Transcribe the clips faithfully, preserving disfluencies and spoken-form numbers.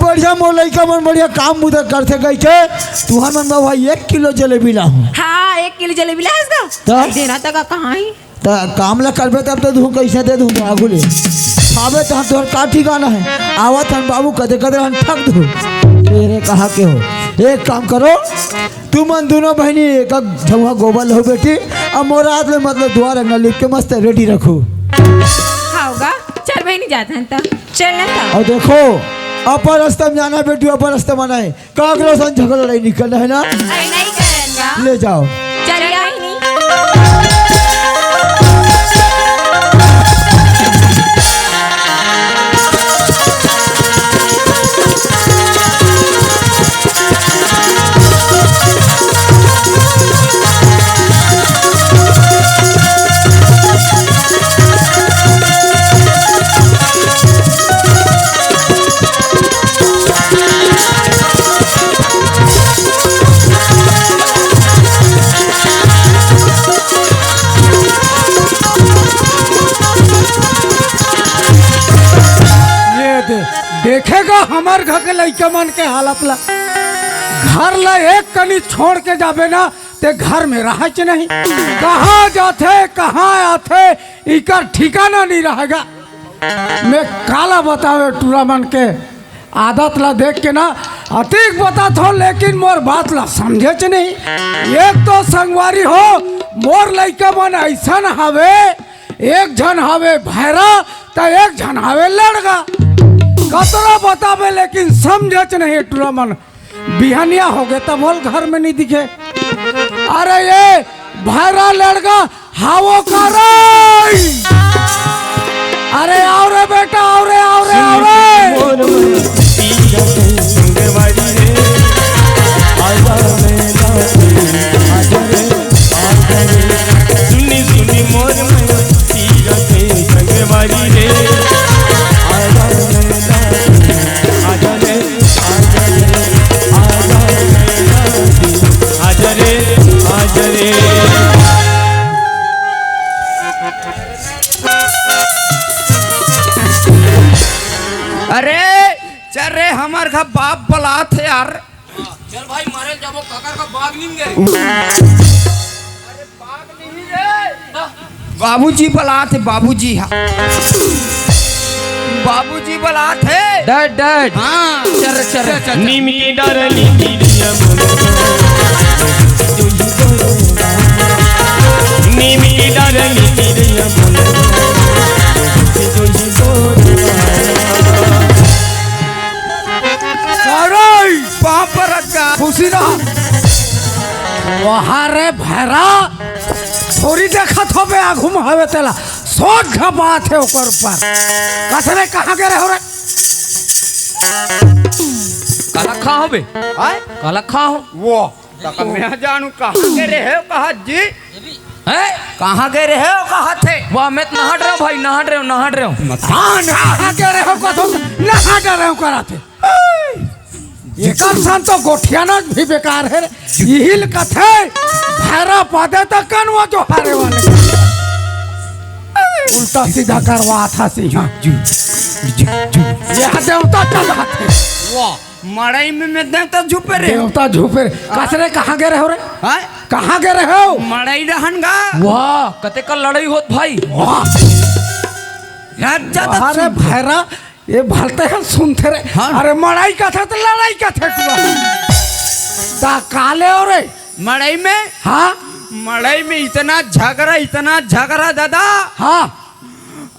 बढ़िया मोर लइका मन बढ़िया काम बुता करथे कहिके तुहर मन बर भाई एक किलो जलेबी लाहूं। हाँ, एक किलो जलेबी लाहस गा? त? देना त का कहाँ ही? त काम ला करबे तब तो दूं, कइसे दे दूं आगू ले? खाबे त हम तोहर का ठिकाना हे? आवत हन बाबू, कदे कदे हम ठग दूं। तेरे कहा के हो? एक काम करो, तुमन दूनों बहिनी एक एक झउहा गोबर लहू बेटी, अब मोर हाथ ले मतलब दुआर अंगना लिप के मस्त रेडी रखू। हाव गा, चल बहिनी जात हन त। चल ना त। अउ देखो, अपन रस्ता में जाना बेटी, अपन रस्ता में आना हे। काकरो संग झगड़ा लड़ाई नहीं करना हे ना? अरे नहीं करन गा। ले जाओ। चल बहिनी। ये दे, देखे गा हमर घर के लइका मन के हालत ला। घर ला एक कनी छोड़ के जाबे ना, ते घर में रहच नहीं। कहाँ जाथे, कहाँ आथे, इकर ठिकाना नहीं रहे गा। मैं काला बतावे टूरा मन के आदत ला देख के ना, अतिक बतात हो, लेकिन मोर बात ला समझेच नहीं। एक तो संगवारी हो, मोर लइका मन अइसन हवे, एक झन हवे भैरा, त एक झन हवे लड़गा। कतरा बताबे, लेकिन समझेच नहीं टूरा मन। बिहनिया होगे तब होल घर में नहीं दिखे। अरे ये भैरा लड़गा, हावो का रे? अरे आओ रे बेटा, आओ रे, आओ रे, आओ रे। अरे चल रे, हमर घर बाप बलात हे यार। चल भाई, मारे जाबो, काकर का बाग नीम गे। अरे बाग नहीं रे। बाबूजी बलात हे, बाबूजी, हाँ। बाबूजी बलात हे। Dad, dad. हाँ। चल, चल। नीम की डार, नीम की डार। नीम की डार, नीम की डार। अरे, बाप रे का खुशी रहा। वहाँ रे भैरा, थोड़ी देखत होबे आगू में हवे तेला, सोच घपात हे ओकर ऊपर। कस रे, कहाँ गे रहे हो रे? काला खा हो बे? आय? काला खा हो? वो, तक मैं जानू कहाँ गे रहे हो, कहा जी? हैं? कहाँ गे रहे हो, कहा थे? वाह, मैं तो नहाट रहे हो भाई, नहाट रहे हो, नहाट रहे हो। हाँ, नहाट रहे हो, कहा थे? एकर सन तो गोठियाना भी बेकार हे रे। इहिल कथे, भैरा पादे त कनवा जो हारे वाले। उल्टा सीधा करवा था सिंहा। जू, जू, जू। यह देवता चल रहा थे। वाह, मड़ई में, में देवता झुपे रे। देवता झुपे रे। कस रे, कहाँ गे रहे हो रे? हाँ? कहाँ गे रहे हो? मड़ई रहन गा। वाह, कते का लड़ाई होत भाई। वाह। राजा तो अरे सुन। भैरा, ये भलते हैं सुनते रे। हाँ। अरे मड़ई कथे त लड़ाई कथे तू। ता काले हो रे? मड़ई में? हाँ। मड़ई में इतना झगड़ा, इतना झगड़ा दादा। हाँ।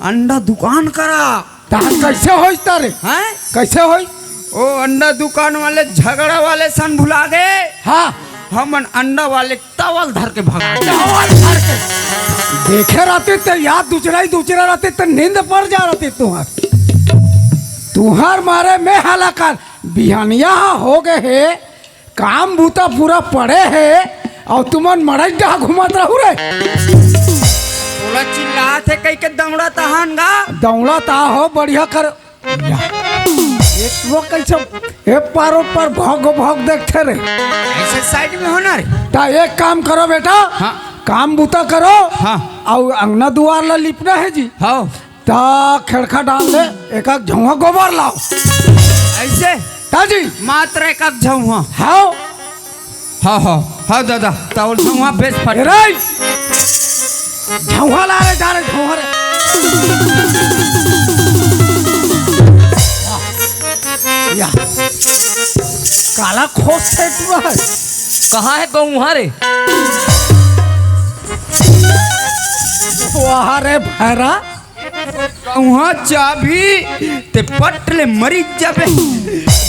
अंडा दुकान करा। ता कैसे होई तारे? हैं? कैसे होई? ओ अंडा दुकान वाले झगड़ा वाले सन भुला गए। हाँ। हमन अंडा वाले तवल धर के भगा। तवल धर के। देखे रहती त याद दूसरा ही दूसरा रहती त नींद पड़ जा रहती तुहार। तुहार मारे में हालाकान बिहनिया हो गए हे, काम बूता पूरा पड़े हे, अउ तुमन मड़ई डहा घूमत रहू रे। तोला चिल्लात हे कहि के दौड़त हन गा। दौड़त हो बढ़िया कर। या। एक वो कैसे ए पारो पर भौंक भौंक देखते रे। ऐसे साइड में होना रे। ता एक काम करो बेटा। हाँ। काम बूता करो। हाँ। अउ अंगना दुआर ला लिपना हे जी। हाँ। ता खेड़खा डाल दे, एक आध झौंहा गोबर लाओ। अरे से दाजी। मात्र एक झौहा। हाव। हाव, हाव, हाव दादा, तोर झौहा बेस फट। रे, झौहा ला रे, जा रे, झौहा रे। या। काला खोस थे तू है। कहाँ है गौहा रे? वाह रे भैरा। उहाँ चाबही ते पट ले मरी जाबे।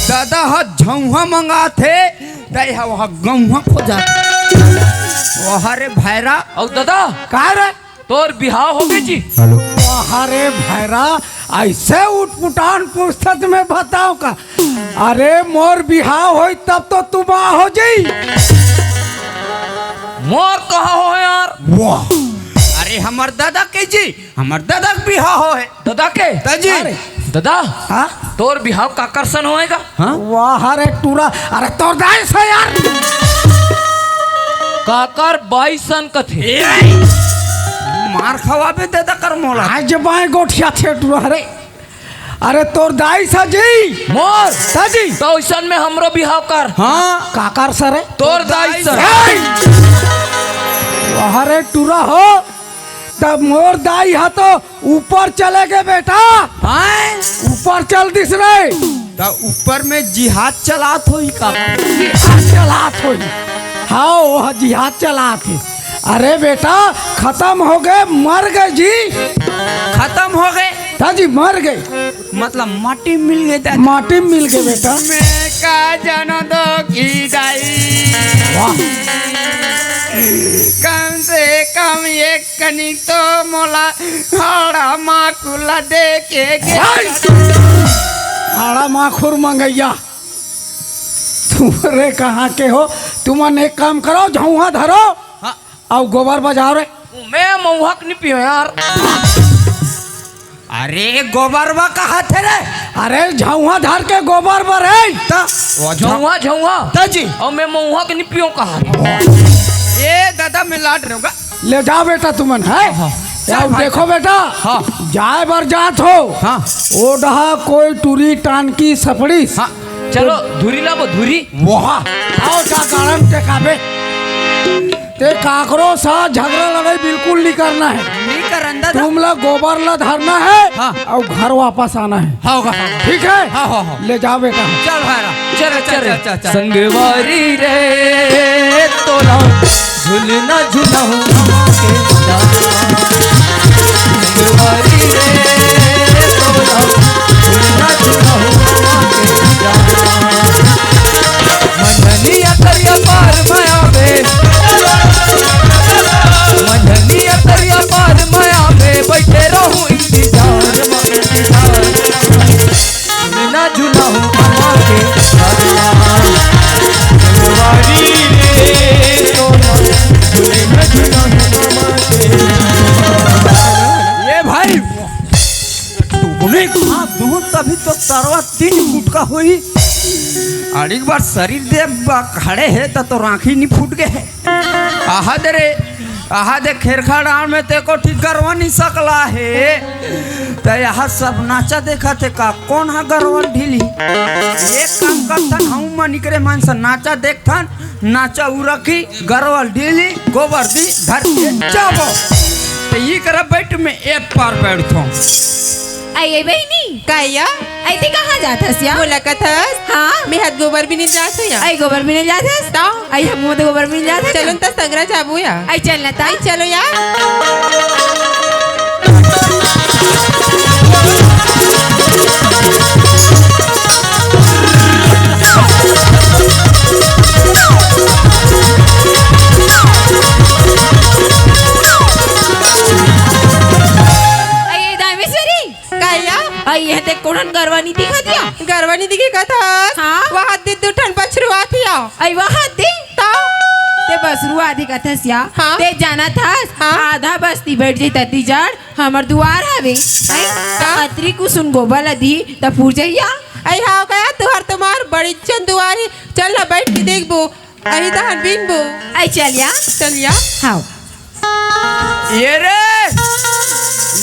दादा ह झौहा मंगाथे, तै ह वहाँ गौहा खोजाथे। वाह रे भैरा। अउ दादा, का रे? तोर बिहाव होगे जी? हेलो। वाह रे भैरा, ऐसे उटपुटान पूछत में बताओ का? अरे मोर बिहाव होई तब तो तुबाह हो जाई। मोर कहाँ हो यार? वाह। अरे हमर दादा के जी, हमर दादा के बिहाव होहे। दादा के? दाजी। अरे। दादा, हाँ? तोर बिहाव काकर सन होएगा? हाँ? वाह रे टूरा, अरे तोर दाई सन यार। काकर बाई सन कथे। ए, मार खवाबे दादा कर मोला। आज बाएं गोठिया थे टूरा रे। अरे तोर दाई सन जी। मोर? दाजी। तो ओइसन में हमरो बिहाव कर। हाँ। काकर सन रे? तोर दाई सन। ए! वाह रे टूरा हो। तब मोर दाई ह तो ऊपर चले गे बेटा। हैं? ऊपर चल दिस रे। त ऊपर में जिहाद चलात होही का? जिहाद चलात होही। हाँ, वो जिहाद चलात हे। अरे बेटा, खतम हो गे, मर गे जी। खतम हो गे? दाजी, मर गे। मतलब माटी मिल गे दादा। माटी मिल गे बेटा। मैं का जानो दो की दाई। वाह। कम से कम एक कनिक तो मोला हाड़ा माखुर ला दे के गे। हाय! हाड़ा माखुर मंगैया। तुमरे कहाँ के हो? तुमन एक काम करो, झौहा धरो। हाँ। अउ गोबर बजाओ रे। मैं महुआ के नी पियो यार। अरे गोबर बा कहा थे रे? अरे झौहा धर के गोबर बर है। त वो झौ- झौहा, झौहा। त जी। अउ मैं महुआ के नी पियो कहा। ए दादा मैं लाट रहूंगा। ले जाओ बेटा तुमन है। हाँ, हाँ। या चल भाई। देखो बेटा। हाँ। जाए बर जात हो। हाँ। ओ डहा कोई टूरी टानकी सपड़ी। हाँ। चलो धुरी लाबो धुरी। वाह। आओ जा गाड़न टेकाबे। ते काकरो साथ झगड़ा लड़ाई बिल्कुल नहीं करना है। नहीं करन दादा। तुम ला गोबर ला धरना है। हाँ। अउ घर वापस आना है। हाँ, हाँ, हाँ। ठीक है? हाँ, हाँ, हाँ। ले जाओ बेटा। चल भाई, चल, चल, चल, चल, चल। संगवारी रे तोला झुलना झुलाऊं हवा के दाना। संगवारी रे तोला झुलना झुलाऊं हवा के दाना। मंझनिया तरिया पार में आवे, मंझनिया तरिया पार में आवे, बैठे रहूं इंतजार में, इंतजार में। झुलना झुलाऊं हवा के दाना। संगवारी रे तोला झुलना झुलाऊं हवा के दाना। ये भाई, तूने कहा दूध तभी तो तरवा तीन फुट का होई। अड़ीक बार शरीर दे बा-, खड़े है त तो राखी नहीं फूट गए है। आहा दे रे, आहा दे खेरखा डांड़ में ते को ठीक करवा नहीं सकला है। त यहाँ सब नाचा देखा थे का, कौन हा गरवा ढीली? एक काम करथन, हम मनिकरे मन से नाचा देखथन, नाचा उ रखी, गरवा ढीली, गोबर दी, धर के जाबो। त ई करा बैठ में एक पार बैठथों। अये बहिनी। का या? अये ते कहाँ जात हस या? मोला कथस? हाँ। मैं हाथ गोबर बिने जात हूँ या। अये गोबर बिने जात हस? ताव? अये हम मोदे गोबर बिने जात हस? चलो न त संगरा जाबो या। अये चल न त। अये चलो या। अये दामेश्वरी। का या? अये, ये ते कोनन गरवा नी दिखत या? गरवा नी दिखे कथस? हाँ। वहाँ दे दू ठन बछरू आत या। अये, वहाँ दे? त? ते बछरू आत दिखत हस या? हाँ। ते जानत हस? हाँ। आधा बस्ती बैठ जाई तती जाड़, हमर दुवार हवे। हैं? का? अतरी कुसुन गोबर ल दी, त पूर जइया। अये, हाँ का या, तुहर तुम्हार बड़ी चन दुवार ही। चल ना, बैठ के देखबो। अरे तहन बिनबो। अये चल या। चल या। हाँ। ये रे,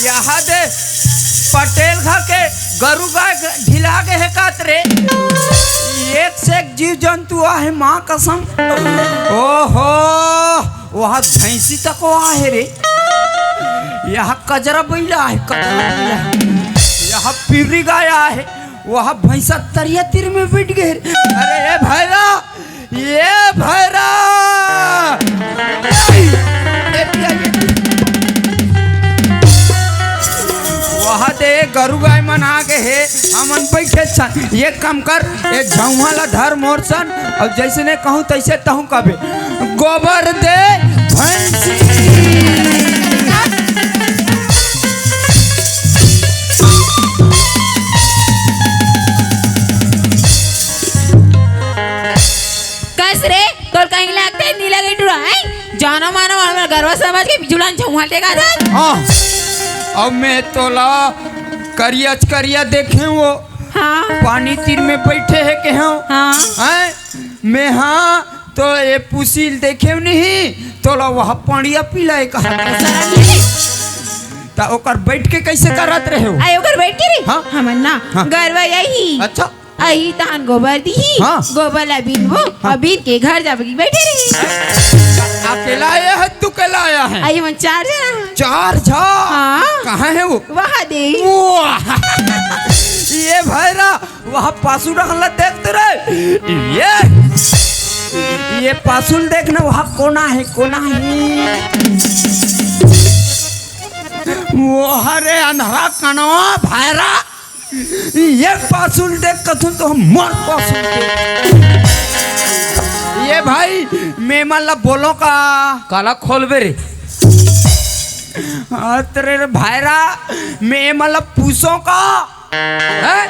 यहाँ दे पटेल घर के गरु गाय ढीला आगे हे कात रे। एक से एक जीव जंतु आहे, माँ कसम। ओहो, वहाँ भैंसी तक आहे रे। यहाँ कजरा बैला आहे, कजरा बैला। यहाँ पिर्री गाय आहे, वहाँ भैंसा तरिया तीर में बैठ गए रे। अरे ए भैरा, ए भैरा, ए पिया, ए पिया। वहाँ दे गरु गाय मन आगे हे, हमन बैठे सन। एक काम कर, ए झउहा ला धर मोर सन, अउ जइसने कहूँ तइसे तहूँ कबे, गोबर दे भैंसी। कस रे, तोर कहीं लागथे नी लगे टुरा, हैं? जानो मानो हमर गरवा समझ के बिजुलान झउहा टेका था। हाँ, अब मैं तोला करियच करिया देखे हो। हाँ। पानी तीर में बैठे हे के हो। हाँ। हैं? मैं हाँ, तो ये पुसील देखे नहीं, तोला वहाँ पानिया पिलाए कहा। ता ओकर बैठ के कैसे करत रहे हो? आय ओकर बैठ के रे? हाँ। हमन ना, हाँ। गरवा यही। अच्छा। अही तहन गोबर दिही, हाँ। गोबर ला बीनबो, हाँ। अउ बीन के घर जाबो कि बैठे रही। अकेला आया है, तू अकेला आया है? अही मन चार झन। चार झन? हाँ। कहाँ है वो? वहाँ दे। वाह। ये भैरा, वहाँ पासू रखला देख तो रे। ये, ये पासुल देखना, वहाँ कोना है, कोना है। वो हरे अंधरा कनवा भैरा। ये पासुल देख कथुन तो हम मर पासुल देख। ये भाई, मैं मतलब बोलो का? काला खोलबे रे। अरे रे भाईरा, मैं मतलब पूछो का? हैं?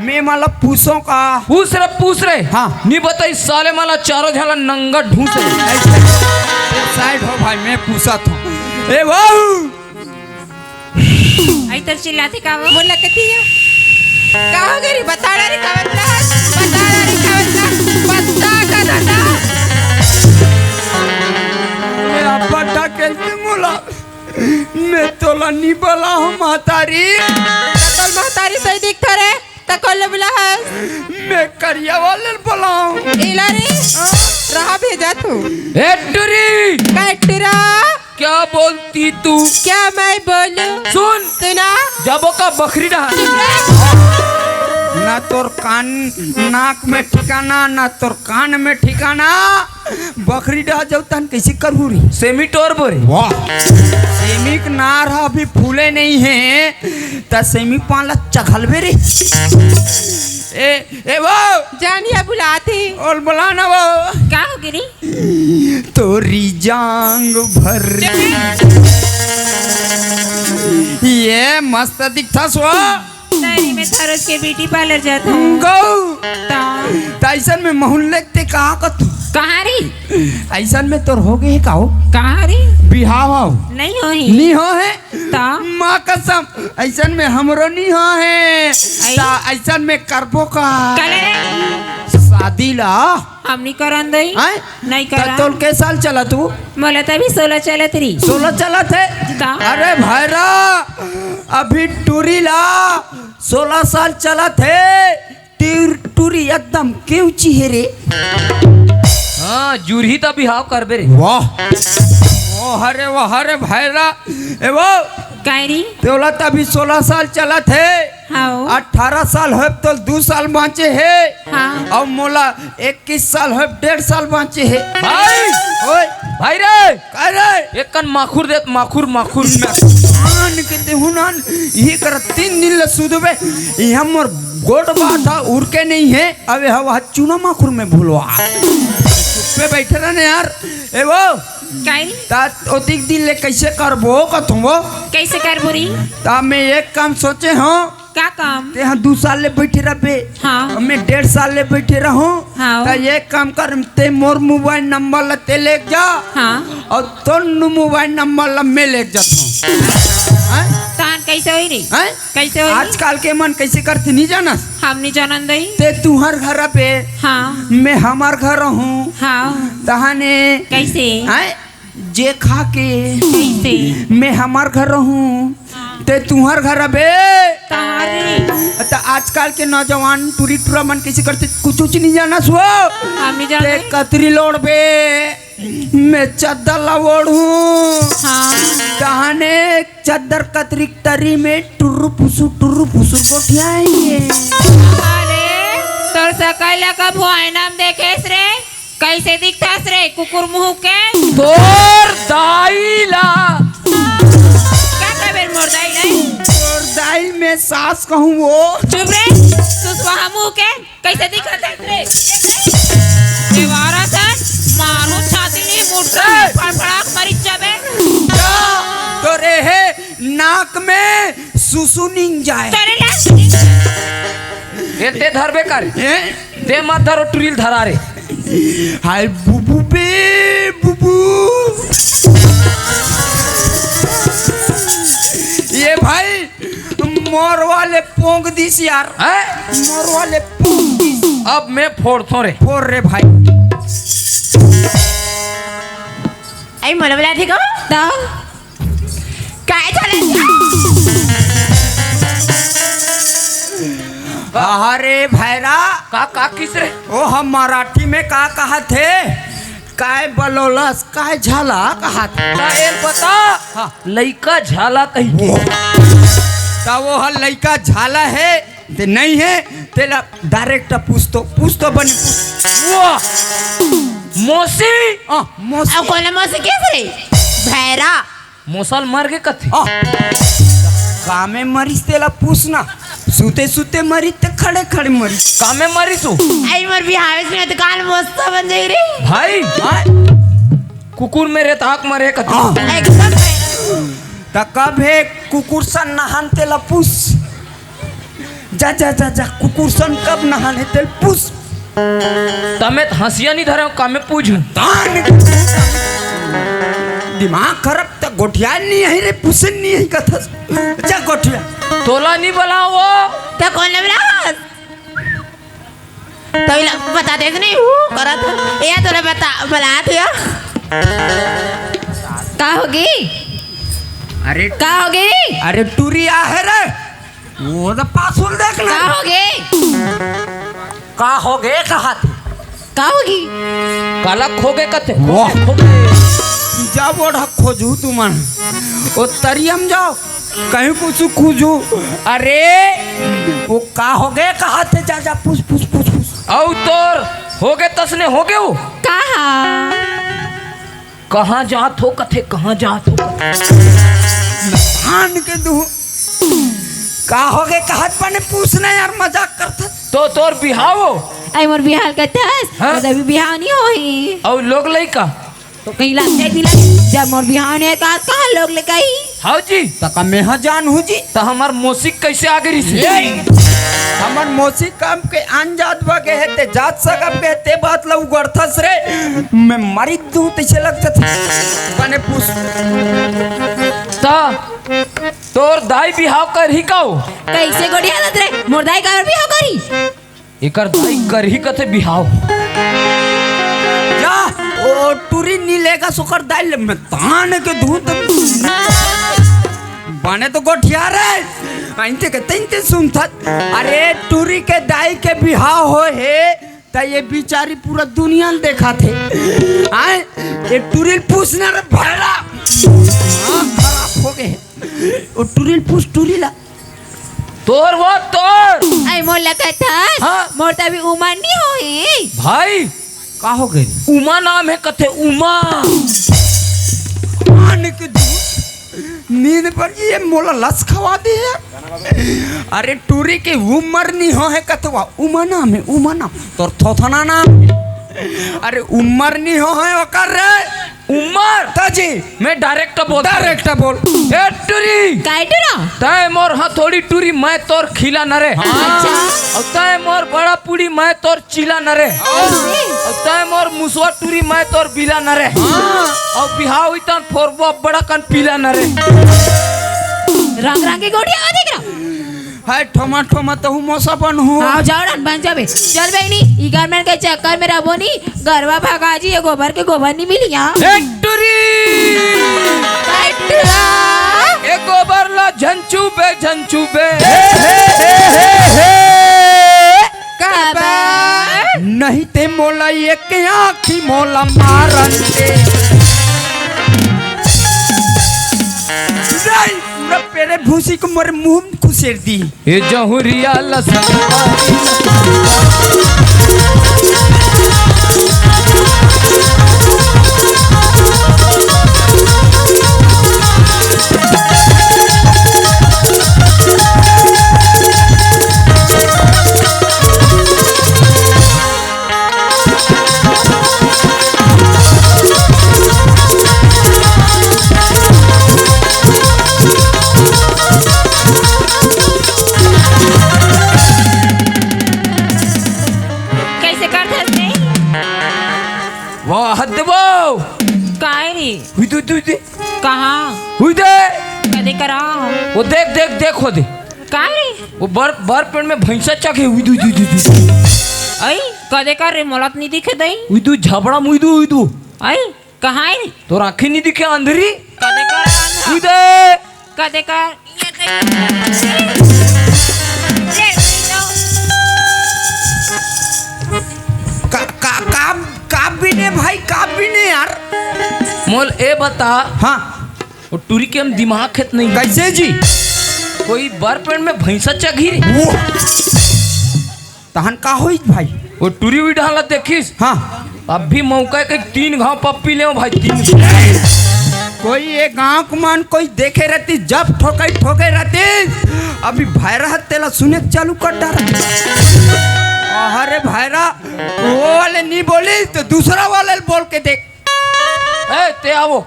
मैं मतलब पूछो का? पूछ रे, पूछ रे। हाँ। नी बताई साले मला चारों झाला नंगा ढूंस रे। ऐसे साइड हो भाई, मैं पूछा था। ए बाबू, अइतर चिल्लाथे का वो? मोला कथी है? का हो गए रे? बता रे, का बता? बता रे, का बता? बता का दादा? मैं अब्बा ढकेल के मोला, मैं तोला नी बला हूँ महतारी। तोल महतारी सही दिखता रे। त कोन ल बुलाहस? मैं करिया वाले ल बुलाऊं। एला रे, हाँ। रहा भेजा तू। ए टुरी! का टुरा? क्या बोलती तू? क्या मैं बोलूं? सुन! सुना? जब ओका बखरी डहा। ना तोर कान, नाक में ठिकाना, ना तोर कान में ठिकाना। बखरी डहा जाऊ तहन कइसे करहू रे? सेमी टोर बोरे। वाह। सेमी के नार ह अभी फूले नहीं है, त सेमी पान ला चघलबे रे। ए, ए वो। जानिया बुलाथे। ओल बुलाना वो। का हो गिरी? तोरी जांग भर। ये मस्त दिखथस वो। नहीं, मैं तो रोज के ब्यूटी पार्लर जाता हूँ। गौ। ता। त अइसन में महूँ ल लेगते का कथू? कहाँ रे? अइसन में तोर हो गए का हो? कहाँ रे? बिहाव हो? नहीं हो ही। नी हो है? ता। माँ कसम, अइसन में हमरो नी हो है। आई? ता अइसन में करबो का? कले। शादी ला। हम नहीं करन दई। हैं? नहीं त करा। तोल के साल चलत हू? मोला त अभी सोलह चलत रही। सोलह चलत है? ता। अरे भाईरा, अभी टूरी ला सोलह साल चलत हे, टिर-, टूरी एकदम केवची हे रे। हाँ, जुरही त बिहाव करबे रे। वाह। ओ हरे, वाह हरे भैरा। ए वो। कायरी? तोला त अभी सोलह साल चलत हे। हाँ। अठारह साल होय त दू साल बाँचे हे। हाँ। अउ मोला इक्कीस साल होय, डेढ़ साल बाँचे हे। भाई। ओए। भाई रे। का रे? एक कन माखुर देत, माखुर, माखुर। कान के देहू नान, ये कर तीन दिन ले सुधबे। ये हमर गोट बात ह, उरके नहीं है। अबे हवा चूना माखुर में भूलवा। चुप्पे बैठे रहने यार। ए वो। काई? ता ओतिक दिन ले कैसे करबो कथूँ वो? कैसे करबो री? ता मैं एक काम सोचे हूँ। का काम? ते हाँ दू साल ले बैठे रहबे। हाँ। मैं डेढ़ साल ले बैठे रहूँ। हाँ। त एक काम कर, ते मोर मोबाइल नंबर ला ते लेके जा। हाँ। अउ तोर मोबाइल नंबर ला मैं लेके जात हूँ। हैं? तान कैसे होई रे? हैं? कैसे होई? आजकल के मन कैसे करथे नी जानस? हम नी जानन दई। ते तुहर घर पे। हाँ। मैं हमार घर हूँ। हाँ। तहने। कैसे? हैं? जे खा के। कैसे? मैं हमार घर हूँ। हाँ। ते तुंहर घर अबे। तारी। त आजकल के नौजवान टूरी टूरा मन कइसे करथे, कुछ उच नहीं जानस वो। हम नहीं जानते। ते कतरी लोड़बे, मैं चद्दर ला ओढ़ूं। हाँ। तहने चद्दर कतरी तरी में टुर्रू पुसू, टुर्रू पुसू गोठियाएंगे। अरे, तोर सकल ला कभू आईना में देखेस रे? कइसे दिखथस रे, कुकुर मुंह के? तोर दाई ला। का कबे मोर दाई ला? तोर दाई में सास कहूं वो। चुप रे, सुसवा मुंह के। कइसे दिखथस रे? देवारा सन, मारो छाती में मुट्ठी, ए! फड़फड़ा के मरी जाबे। जा, तोरे हे नाक में सुसु निंग जाए। तोरे ला। ए, ते धरबे कर। ए? ते मत धरो, टुरी ल धरा रे। हाय बुबू बे, बुबू। ये भाई, मोर वाले पोंग दिस यार। हैं? मोर वाले पोंग दिस। अब मैं फोड़थों रे। फोड़ रे भाई। आई मोला बुलाथे का? दाऊ। काय झाला? अरे भैरा। का, का किस रे? ओ, हम मराठी में का कहत हे? काय बलोलस, काय झाला कहत हे? का एल बता? हाँ। लइका झाला कही के। वो। त वो ह लइका झाला हे, ते नहीं हे, तेला direct पूछ तो, पूछ तो बने पूछ। वाह! मौसी! हाँ, मौसी। अब कोला मौसी किस रे? भैरा। मोसल मर गे कथे। आ, कामे मरिस तेला पूछना। सुते सुते मरिस ते खड़े खड़े मरिस। कामे मरिस हो? आई मोर बिहावे से नहीं तो काल मोसा बन जाई रे। भाई, हाँ? कुकुर में रे ताक मरे कथे। हाँ। एकदम। त कब हे कुकुर सन नहान तेला पूछ। जा, जा, जा, जा, कुकुर सन कब नहाने तेल पूछ। तमे त हंसिया नहीं धरे, कामे पूछ। तान। दिमाग खराब, त गोठिया नहीं है रे, पुसन नहीं है कथस। जा गोठिया। तोला नहीं बुलाओ वो। त कोन ले बुलावस? त इला बता दे नहीं, वो करत। या तोला बता, बुलात या। का होगे? अरे का होगे? अरे टूरी आ है रे। वो तो पासुल देखना। का होगे? का होगे कहा थे? का होगी? काला खोगे कथे? वाह। खोगे। जा बोड़ा खोजू तुमन। ओ तरियम जाओ। कहीं कुछ खोजू। अरे, वो का होगे कहा थे? जा, जा, पूछ, पूछ, पूछ, पूछ। अउ तोर होगे तसने होगे वो? कहा? कहाँ जात हो कथे, कहाँ जात हो कथे? धान के दू। का होगे कहत बने पूछना यार, मजाक करत। तो तोर बिहाव हो? आई मोर बिहाव कथस? हाँ? मतलब बिहाव नहीं होही। अउ लोग लइका? तो कहीं ला, कहीं ला, जब मोर बिहाव नहीं का, कहाँ लोग लइका ही? हाउ जी। त का मेहा जान हूँ जी। त हमर मौसी कइसे आगे रहिस? ए, हमर मौसी काम के आन जात बा गे हे, ते जात सकब गे हे, ते बात ला उगड़थस रे। मैं मरी दूं तइसे लगत हे। बने पूछ। त तोर दाई बिहाव करही का हो? कइसे गोठियाथस रे? मोर दाई काबर बिहाव करही? एकर दाई करही कथे बिहाव। जा, ओ टूरी नी लेगा सोकर दाई ले, मैं तान के धूत। बने तो गोठिया रे, अइंते के तइंते सुनथस। अरे टूरी के दाई के बिहाव होय हे, त ये बिचारी पूरा दुनिया ल देखाथे। आय, ये टूरी ल पूछना रे भैरा। हाँ, खराब होगे। ओ टूरी ल पूछ, टूरी ला। तोर वो तोर। अई मोला कथस, हाँ। मोर त अभी उमर नी होही। भाई। का होगे? उमा नाम हे कथे, उमा। आने के दू। नींद पर ये मोला लस खवा दे हे। अरे टूरी के उमर नी होहे कथवा, उमा नाम हे, उमा नाम। तोर थोथना नाम हे। अरे उमर नी होहे ओकर रे। उमर। त जी। मैं direct बोल। Direct बोल। ए टूरी। काय टूरा? तय मोर हथौड़ी टूरी, मैं तोर खिला न रे। हाँ। अच्छा। अउ तय मोर बड़ा पूड़ी, मैं तोर चीला न रे। हाँ। अउ तय मोर मुसवा टूरी, मैं तोर बिला न रे। हाँ। अउ बिहाव होही तहन फोरबो बड़ा कन पीला न रे। रंग रंग के गोठिया देख रहा। हाय ठोमा ठोमा तहू मोसा बनहू। हाँ, जाओ डन बन जाबे। चल बहिनी, ई गरमन के चक्कर में रबो नी, गरवा भगा जी, ये गोबर के गोबर नी मिली, हाँ। ए टूरी! ए टूरा! ए गोबर ला झन छूबे, झन छूबे। काबर? नहीं ते मोला एक आँखी मोला मारन दे। नहीं, पूरा पेरे भूसी को मोर मुंह खुसेर दी। ए जहुरिया ला संगवारी। कैसे करथस रे? वाह, हद देबो। काय रे? हुई दे, हुई दे। कहाँ? हुई दे। कदे करा? वो देख, देख, देख, हो दे। काय रे? वो बर, बर पेड़ में भैंसा चघे, हुई दे, हुई दे, हुई दे। आई, कदे कर रे, मोला त नहीं दिखे दई। हुई दे, झबड़ा मुई दे, हुई दे। आई, कहाँ है? तोर आँखी नहीं दिखे, अंधरी? कदे कर अंधा? हुई दे। कदे कर? ये देख। का, का, का, का बिने भाई, का बिने यार? मोल ए बता। हाँ। वो टूरी के हम दिमाग खेत नहीं। कैसे जी? कोई बर पेड़ में भैंसा चघी रे। वो। तहन का होई भाई? वो टूरी उई डाला देखिस? हाँ। अभी मौका के तीन घाव पप्पी ले भाई, तीन। कोई ये गांव के मन कोई देखे रहती, जब ठोकई ठोके रहती, अभी भैरा तेला सुने चालू कर डारा। अरे भैरा, वो वाले नहीं बोली तो दूसरा वाले बोल के देख। ए, ते आवो।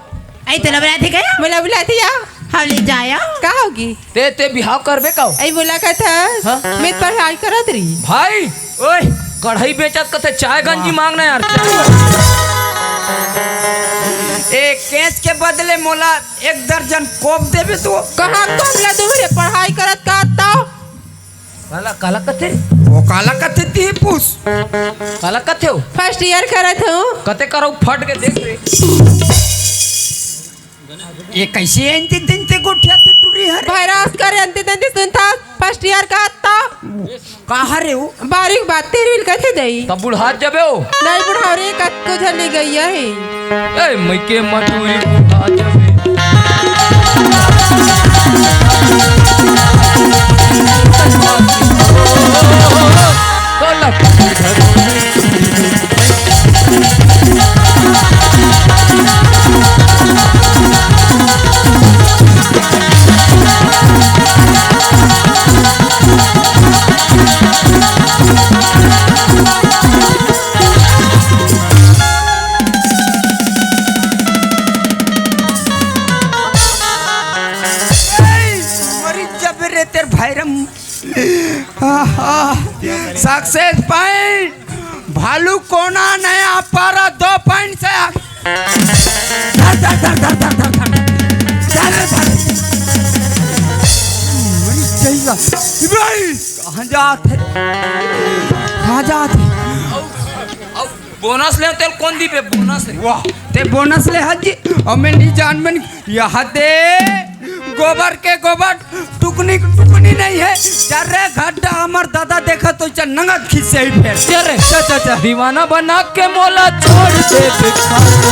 आई तोला बुलाथे का? मोला बुलाथे या? हम ले जाया। का होगी? ते, ते बिहाव करबे का? आई मोला कथस। हाँ? मैं पढ़ाई करत रही। भाई, ओए, कढ़ाई बेचत कथे चाय गंजी मांगना यार, चाय। ए, केंच के बदले मोला एक दर्जन कोप देबे तो। कहाँ कोप ला दूँ रे, पढ़ाई करत का तो? काला, काला कथे? वो काला कथे ती पूछ। काला कथे हो? First year करत हूँ। कते करो फट के देख रे। ये कैसे अंते तंते गोठिया ते टूरी हरे? भाई रास करे अंते तंते सुनता, first year का आता। कहाँ रे हो? बारीक बात तेरी बिल कथे दई। तब बुढ़ात जबे हो? नहीं बुढ़ाव रे, कतको झन ले गई है। ए, मइके मटूरी बुढ़ा जबे। मरी जब रे तेर भैरम। आहा, success point, भालू कोना नया पारा दो point से आगे। धर, धर, धर। चल, धर। मरी जइगा। इब्राहिम, कहाँ जात है? कहाँ जात है? बोनस ले तेल कौन दी पे बोनस ले? वाह, ते बोनस ले हज जी। और मैं नहीं जान मन यहाँ दे गोबर के गोबर टुकनी टुकनी नहीं है। चल रे घड्डा, हमर दादा देखा तो चल नंगत खींच से ही फेर। चल रे। चल, चल, चल। दीवाना बना के मोला छोड़ दे बेखाबू।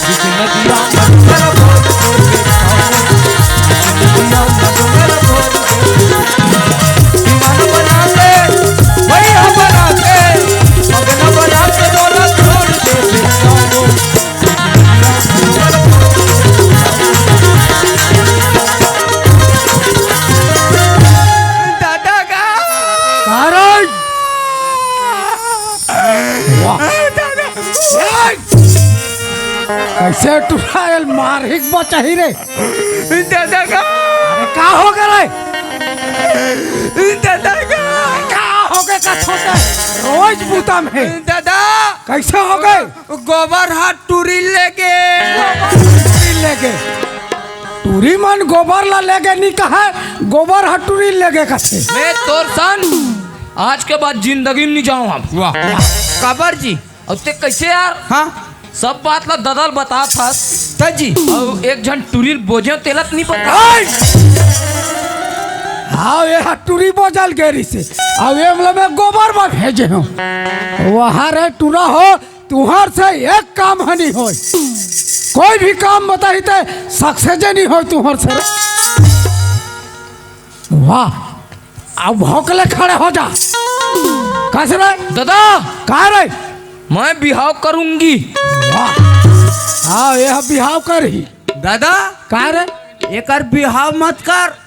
बीच नदिया में तेरा बोल दे बेखाबू। बीच नदिया में तेरा बोल दे बेखाबू। दीवाना बना के, भैया बना के, मगन बना के मोला छोड़ दे बेखाबू। दादा का। कारण। वाह। दादा। कैसे टुरायल मारही के बचाही रे? दादा का। अरे का हो गए रे? दादा का। का हो गए का छोटे? रोज बूता में। दादा। कैसे हो गए? गोबर हा टूरी लेगे। टूरी लेगे। टूरी मन गोबर ला लेगे नी कहे, गोबर हा टूरी लेगे कथे। मैं तोर सन आज के बाद जिंदगी में नहीं जाऊँ अब। वाह। काबर जी? अब ते कैसे यार? हाँ। सब बात ला ददा ल बतात हस। त जी। अउ एक झन टूरी ल बोजेंव तेला त नहीं बता। हाव, ये टूरी बोजल गे रिहिसे। अउ एमला मैं गोबर म भेजे हंव। वाह रे टूरा हो, तुंहर से एक काम ह नहीं होय। कोई भी काम बताही ते सक्सेस नहीं होय तुंहर से। वाह, अब भौंकले खड़े हो जा। कस रे? ददा। का रे? मैं बिहाव करूंगी। वाह। हाव, ये बिहाव करही। ददा। का रे? एकर बिहाव मत कर।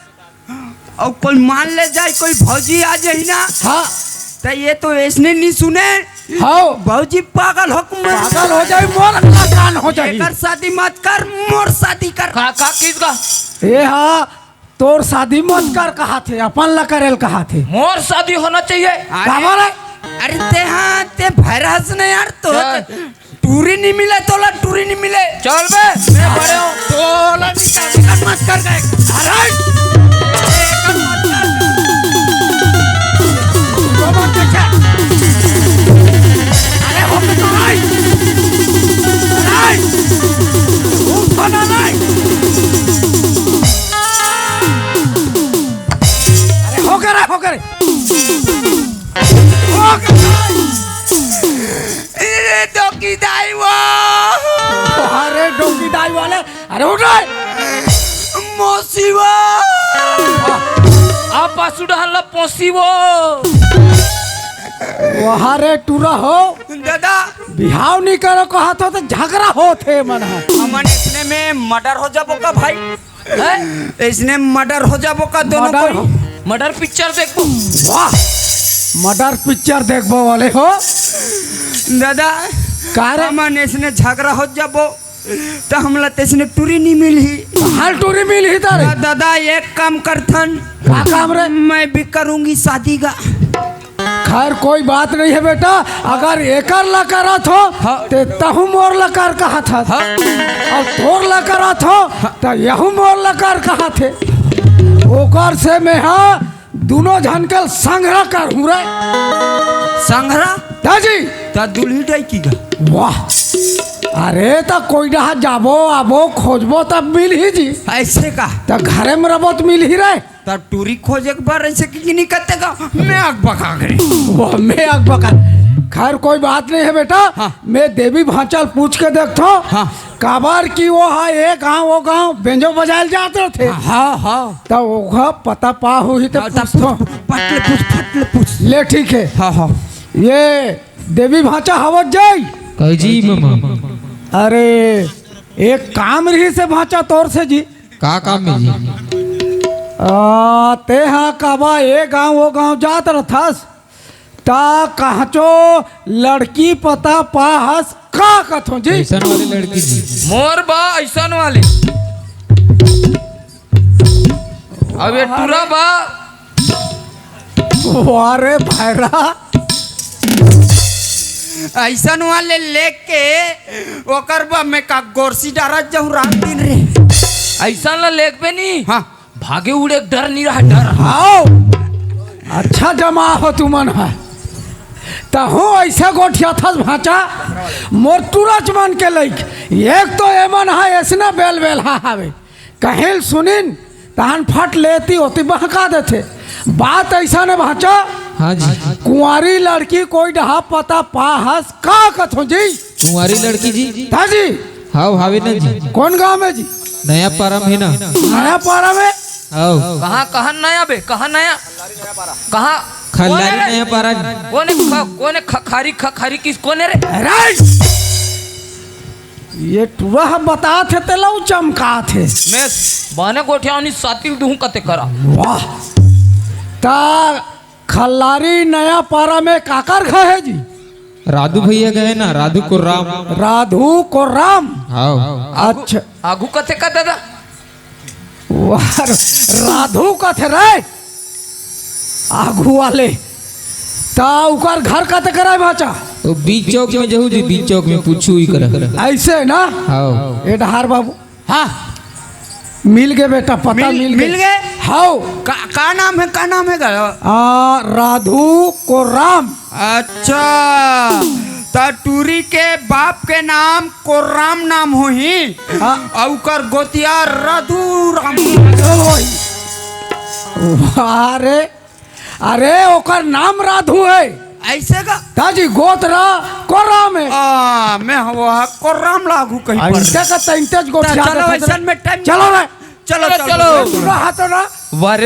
अउ कोई मान ले जाय, कोई भौजी आ जाही ना। हाव। त ये तो अइसने नहीं सुने। हाव। भौजी पागल हो, पागल हो जाही, मोर कान हो जाही। एकर शादी मत कर, मोर शादी कर। का, का किस का? ए हा, तोर शादी मत कर कहाथे, अपन ला करे ल कहाथे। मोर शादी होना चाहिए। अरे, काबर हे? अरे ते हा, ते भैरा हस न यार, तो टूरी नहीं मिले, तोला टूरी नहीं मिले। चल बे, मैं बड़े हंव। तोला निकाल, निकाल मत कर गए। अरे! अरे, हो गए तो नहीं। अरे! उठ तो ना नहीं। अरे, हो गए रे, हो गए रे। हो गए रे। अरे, डोकी दाई वो। अरे, डोकी दाई वाले, अरे, उठ रे। मोसी वो। आप पासू डहन ला पोसी वो। वाह रे टूरा हो। ददा। बिहाव नहीं करो कहाथो त झगरा होथे मन ह। हमन इसने में मर्डर हो जाबो का भाई? हैं? इसने मर्डर हो जाबो का दोनों मर्डर कोई? हो-, मर्डर पिक्चर देखबो। वाह, मर्डर पिक्चर देखबो वाले हो। ददा, का रे? हमन इसने झगरा हो जाबो, त हमला तइसने टूरी नहीं मिलही। हाल टूरी मिलही तारे। त ददा, एक काम करथन। का काम रे? मैं भी करूंगी शादी का। खैर, कोई बात नहीं है बेटा, अगर एकर ला करत हो, हाँ। ते तहू मोर ला कर कहत हस। हाँ। अउ तोर ला करत हो, हाँ। त यहू मोर ला कर कहत हे। ओकर से मैं हा दुनों झन के संघरा करहूं रे। संघरा? दाजी। त दुल्ही डई की गा। वाह। अरे, त कोई डहा जाबो, आबो, खोजबो, तब मिलही जी। अइसे का? त घरे में रबो, त मिलही रे। त टूरी खोजे के बर अइसे कि नहीं करते का? मैं आग बका करे। वाह, मैं आग बका। खैर, कोई बात नहीं है बेटा। हाँ। मैं देवी भांचा ल पूछ के देखथो। हाँ। काबर कि वो हा ए गांव, वो गांव बेंजो बजाए ल जात रथे। हाँ, हाँ। त ओघा पता पा होही त हाँ, त पूछथो। पूछ, फट ले पूछ, फट ले पूछ। ले, ठीक है। हाँ, हाँ। ये देवी भांचा हवत जाई। कही जी मामा। अरे, एक काम रहिसे भांचा तोर से जी। का काम में जी? आ, तेहा काबा ए गांव ओ गांव जात रथस, त काहचो लड़की पता पाहस का कथों जी? अइसन वाली लड़की जी। मोर बा अइसन वाली। अब ये टूरा बा। वाह रे भैरा। अइसन वाले लेके ओकर बा मैं का गोरसी डारत जाहूं रात दिन रे। अइसन ला लेकबे नी। हाँ। भागे उड़े के डर नी रहा, डर। हाव। अच्छा जमा हो तुमन हा। तहूं अइसे गोठियाथस भांचा, मोर तुरच मन के लइक। एक तो एमन हा अइसना बेल बेल हा हावे। कहेल सुनिन, तहन फट ले एती ओती बहका देथे। बात अइसन हे भांचा। हाँ जी। कुंवारी लड़की कोई डहा पता पाहस का कथों जी? कुंवारी लड़की जी? हाँ जी। हाव, हावे ना जी। कोन गांव में जी? नया पारा में ना। नया पारा में? हाव। कहाँ, कहाँ नया बे? कहाँ नया? कहाँ? खल्लारी कोन हे रे? नया पारा। कोन हे ख-, कोन हे ख-, खारी, ख-, खारी किस कोन हे रे? राइट। ये टुरा ह बतात हे, तेला उ चमकात हे। मैं बने गोठियावनी सातिल दुहूं कते करा। वाह। त खल्लारी नया पारा में काकर घर हे जी? राधू भैया गए ना, राधू को राम। राधू को राम। हाँ। अच्छा। आगू कते का दादा? वाह, राधू कथे रे, आगू वाले। त उकर घर कते करा हे भांचा? वो बीच चौक में जहू जी, बीच चौक में पूछू ही करा। अइसे ना? हाँ। ए डहार बाबू। हाँ। मिल गे बेटा, पता मिल, मिल गे। मिल गे? हाव। का, का नाम हे, का नाम हे गा? आ, राधू को राम। अच्छा, त टूरी के बाप के नाम कोर्राम नाम होही। हाँ। अउ ओकर गोतिया राधू राम। ओए। वाह रे। अरे, ओकर नाम राधू हे। अइसे का? ताजी गोत रा कोर्राम हे। आ, मैं वो कोर्राम लागू कहीं पर। अइसे का तैंते ज गोतिया चलो, देथे अइसन में टाइम चलो रे। चलो, चलो, चलो, चलो। चलो। पूरा हाथ ना। वाह रे